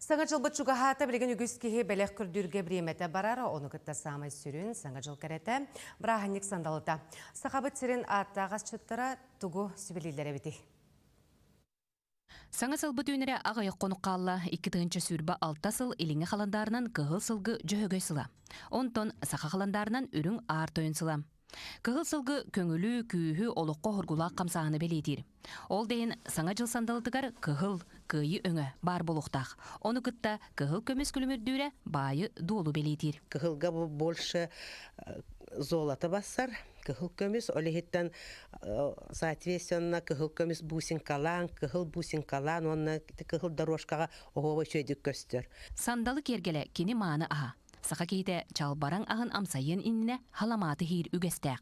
Саҥа дьылбыт чугаһаата, билигин үгүс киһи бэлэх көрдүүргэ бириэмэтэ барар, ону кытта саамай сүрүн Саҥа дьыл кэрэтэ, бырааһынньык сандалыта. Сахабыт сирин ааттаах асчыттара тугу сүбэлииллэр эбитий? Саҥа сылбыт үүнэрэ аҕыйах хонук хаалла, 2026 сыл илиҥҥи халандаарынан кыһыл сылгы Дьөһөгөй сыла. Онтон саха халандаарынан үрүҥ аар тойон сыла. Кыһыл сылгы көҥүлү, күүһү, олоххо уһургулаах хамсааһыны бэлиэтиир. Ол да иһин Саҥа дьыл сандалытыгар кыһыл, кыайыы өҥө баар буолуохтаах. Ону кытта кыһыл көмүс күлүмүрдүүрэ баайы-дуолу бэлиэтиир. Кыһылга бу больше золото бассар, кыһыл көмүс, ол иһиттэн соответственно кыһыл көмүс бусинкалаан, кыһыл бусинкалаан уонна кыһыл дорожкаҕа оһуоба үчүгэйдик көстөр. Сандалы киэргэлэ кини мааны аһа. Саха киһитэ чалбараҥ аһын амсайыан иннинэ халамааты иһиир үгэстээх.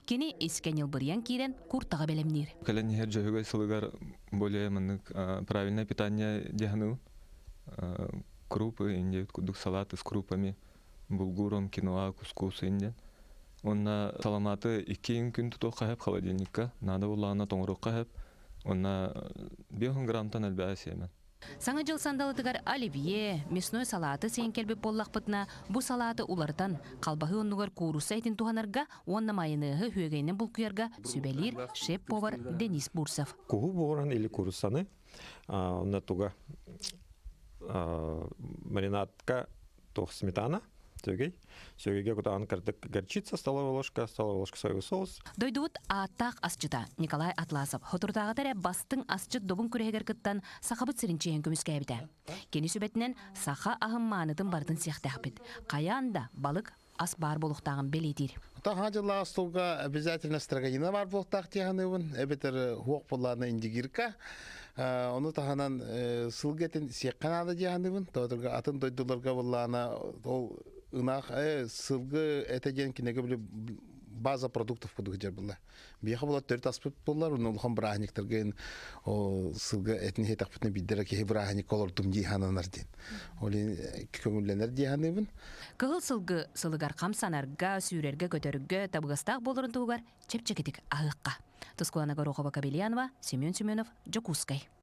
Кини искэ ньылбырыйан киирэн куртаҕы бэлэмниир. Кэлэн иһэр Дьөһөгөй сылыгар более маннык правильное питание дьаһаныы крупы инде курдук салаты с крупами булгуром киноа кускус инден онна саламаты икки күн тутуохха хэп холодильникка надо буллаҕына тоҥоруохха хэп онна 5 граммтан элбэҕи сиэмэн. Саҥа дьыл сандалытыгар оливье, мясной салааты сиэн кэлбит буоллахпытына, бу салааты уларытан, халбаһыы оннугар куурусса этин туһанарга уонна майонеһы үөгэйинэн булкуйарга сүбэлиир шеф-повар Денис Бурцев. Куһу буһаран или кууруссаны, онно туга маринадка туох сметана, Сөгей. Сөгейге кутаан кырдык горчица, столовая ложка, столовая ложка соевый соус. Дойдубут ааттаах асчыта Николай Атласов хотурдааҕыта эрэ бастыҥ асчыт добун күрэһигэр кыттан Сахабыт сирин чиэһин көмүскээбитэ. Кини сүбэтинэн саха аһын маанытын барытын сиэхтээхпит. Хайаан да балык ас баар буолуохтааҕын бэлиэтиир. Таһа дьыллаах остуолга обязательно строганина баар буолуохтаах дии эбэтэр хуох буоллаана индигирка. Ону таһынан сылгы этин сиэххэ наада дии саныыбын. Тоҕо атын дойдуларга буоллаана ол ынах сылгы этэ диэн кинигэ били база продуктов курдук дьэр булла. Биһиэхэ була төрүт аспыт буллар, уну улахан бырааһынньыктарга ол сылгы этин иһитэхпитинэ биирдэрэ киһи бырааһынньыкка олордум дии сананар диэн. Ол көҥүллэнэр дии саныыбын. Кыһыл сылгы сылыгар хамсанарга, сүүрэргэ-көтөргө табыгастаах буоларын туһугар чэпчэкитик аһыахха. Тускулана Горохова-Кабельянова, Семен Семенов, Дьокуускай.